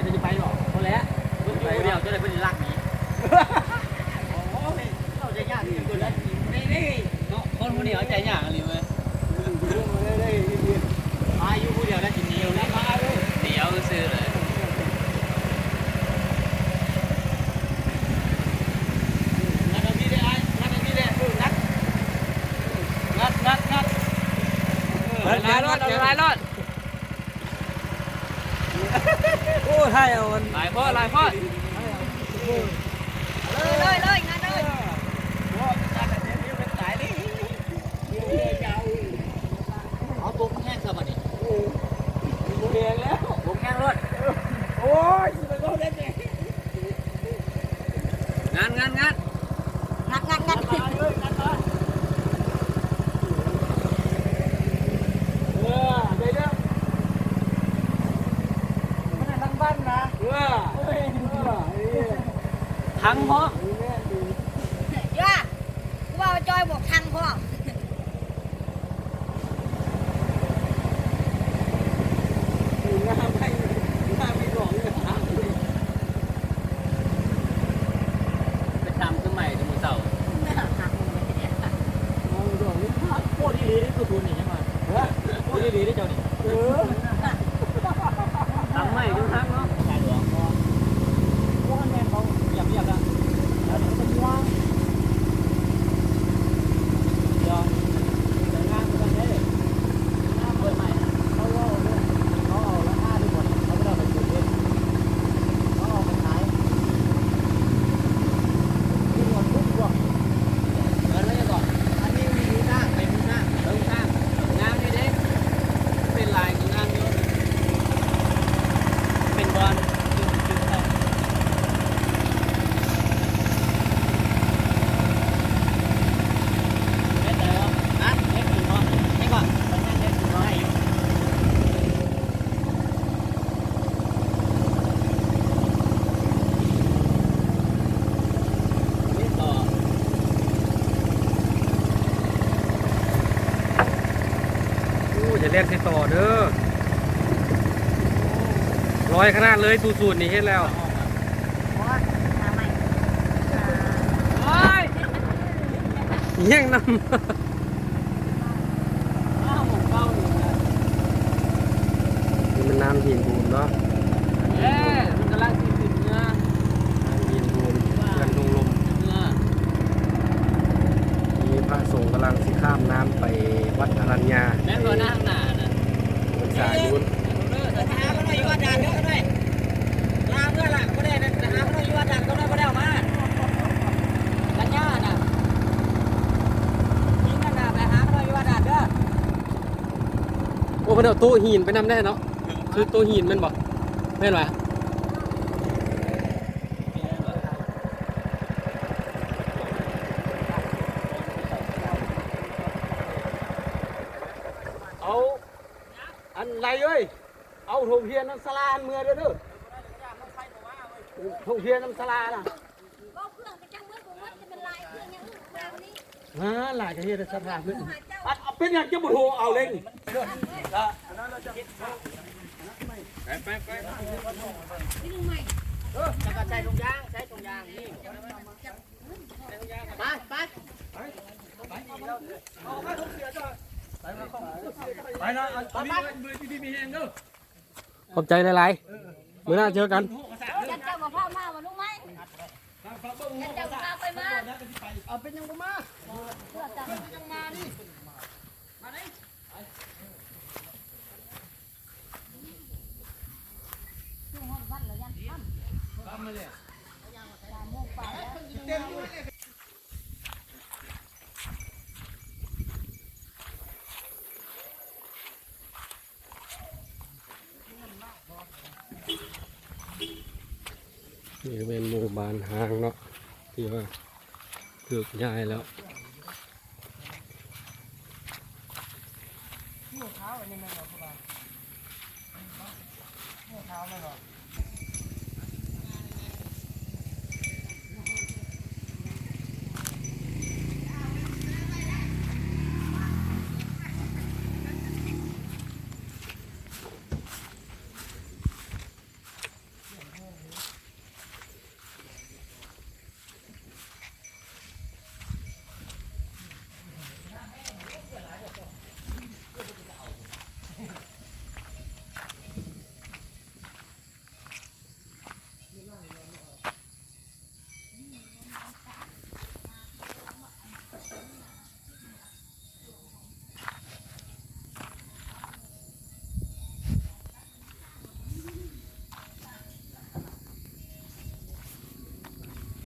ຈະໄປບໍ່? ບໍ່ແຫຼະ ເພິ່ນຢູ່ຜູ້ດຽວ ຈະໄດ້ເພິ່ນລັກໜີ. ໂອ້ຍ ເຈົ້າໃຈຍາກເກີນໄດ໋ ນີ້ໆ ເນາະ ຄົນຜູ້ນີ້ເອົາໃຈຍາກອີ່ຫຼີເວີຍ. ມາຢູ່ຜູ້ດຽວແລ້ວຊິໜີເອົາເລີຍ ໜີເອົາຊື່ໆເລີຍ. ງັດເອົາພີ້ເດ້ອ້າຍ ງັດເອົາພີ້ເດ້ ເອີ ງັດ ງັດ ງັດ ງັດ ເອີ ຫຼາຍໆໂລດ ເອົາຫຼາຍໆໂລດ. ໂອ້ ຖ່າຍເອົາອັນ ຫຼາຍໂພດ ຫຼາຍໂພດ ເລີຍ ເລີຍ ເລີຍ ງັດເລີຍ. ເອົາຕົວແຮງຊະບັດນີ້ ເອີ ບໍ່ແຮງແລ້ວ ຕົວແຮງໂລດ. ໂອ້ຍ ຊິໄປເວົ້າໄດ້ຈັ່ງໃດ? ງັດ ງັດ ງັດ ງັດ ງັດ ງັດ ເອີ ໄດ້ແລ້ວ ມັນທັງບ້ານນະ ເອີ ເອີ ທັງພ້ອມ ເອີ ແມ່ນດີ ຢ່າ ກູເວົ້າຈອຍບອກທັງພ້ອມ. ໄປຕຳຄືໃໝ່ແຕ່ມື້ເຊົ້າ. ໂອ້ ດີໆເດ້ ຄືຄົນນີ້ຍັງວ່າ ໂອ້ ດີໆເດ້ເຈົ້ານີ້. ເອີ ຕຳໃໝ່ຈົນຄັກເນາະ ສາຍຫຼວງບໍ່. ໂອ້ ແມ່ນເຂົາຢາກ ຢາກ ຢາກ ເປັນຫ່ວງ ດຽວ ແຕ່ງງານກັນເດ້ ງານເປີດໃໝ່ ເຂົາເວົ້າເລື່ອງ ເຂົາເອົາລາຄາດີກວ່າ ເຂົາບໍ່ໄດ້ເອົາໄປປູກເດ້ ເຂົາເອົາໄປຂາຍ ມີເງິນທຸກພວກ ເອີ ແລ້ວຫຍັງເກາະ ອັນນີ້ມີຫູຊ້າງ ໄປຫູຊ້າງ ເບິ່ງຊ້າງ ງາມຢູ່ເດ້ ເປັນລາຍກໍງາມຢູ່ ເປັນບ່ອນ ໂອ້ ຢ່າແລ່ນໃສ່ຕໍ່ເດີ ລອຍຂະໜາດເລີຍ ສູ້ສູນນີ້ເຮັດແລ້ວ ໂອ້ຍ ຫຍັງນຳ ນີ້ມັນນ້ຳຫີນບູນເນາະ ເອີ ມັນກຳລັງຊິຂຶ້ນເຮືອ ນ້ຳຫີນບູນ ເຮືອ ເຮືອທົ່ງລົມ ເຮືອ ມີພະສົງກຳລັງຊິຂ້າມນ້ຳໄປວັດອະລັນຍາ ແມ່ນບໍ່ນະ ຂ້າງໜ້ານະ ວັນສາຍບຸນ ໄປຫາເຂົາໜ້ອຍຢູ່ວັດດ່ານເດີ ເຂົາໜ້ອຍ ລາເມືອລະ ບໍ່ໄດ້ໄປຫາເຂົາໜ້ອຍຢູ່ວັດດ່ານ ເຂົາໜ້ອຍບໍ່ໄດ້ເອົາມາ ສັນຍານະ ຍິງນັ້ນນະ ໄປຫາເຂົາໜ້ອຍຢູ່ວັດດ່ານເດີ. ໂອ້ ເພິ່ນເອົາໂຕະຫີນໄປນຳໄດ້ເນາະ ຖືໂຕະຫີນແມ່ນບໍ່? ແມ່ນຫວາ? ເອົາ ອັນໄລເອີຍ ເອົາໂຮງຮຽນນຳສາລາຫັ້ນເມືອເດີ ເດີ ໂຮງຮຽນນຳສາລານະ. ເວົ້າເຄື່ອງກໍຈັ່ງເບິດບໍ່ໝົດ ແຕ່ມັນຫຼາຍເຄື່ອງຫຍັງອີກແບບນີ້ ອ່າ ຫຼາຍກໍເຮັດໃຫ້ສະພາເພິ່ນ ເອົາ ເປັນຫຍັງຈະບໍ່ໂທເອົາເລີຍນີ້ ໄປ ໄປ ໄປ ເອີ ແລ້ວກໍໃສ່ຖົງຢາງ ໃສ່ຖົງຢາງນີ້ ໄປ ໄປ ໄປນະ ເອົາ ເອົາ ຢູ່ດີມີແຮງເດີ. ຂອບໃຈຫຼາຍໆ ເອີ ເອີ ມື້ໜ້າເຈີກັນ ເຈົ້າບໍ່ພາມາບໍ່ ລຸງໄມ້ ເຈົ້າບໍ່ພາຂ້ອຍມາ ເອົາ ເປັນຫຍັງບໍ່ມາ ເປັນຫຍັງມານີ້ ມານີ້ ໄປ ໄປ ໄປ ນີ້ກໍແມ່ນໝູ່ບ້ານຮ້າງເນາະ ທີ່ວ່າຖືກຍ້າຍແລ້ວ ຫົວຂາວອັນນີ້ແມ່ນບໍ່? ຫົວຂາວແມ່ນບໍ່?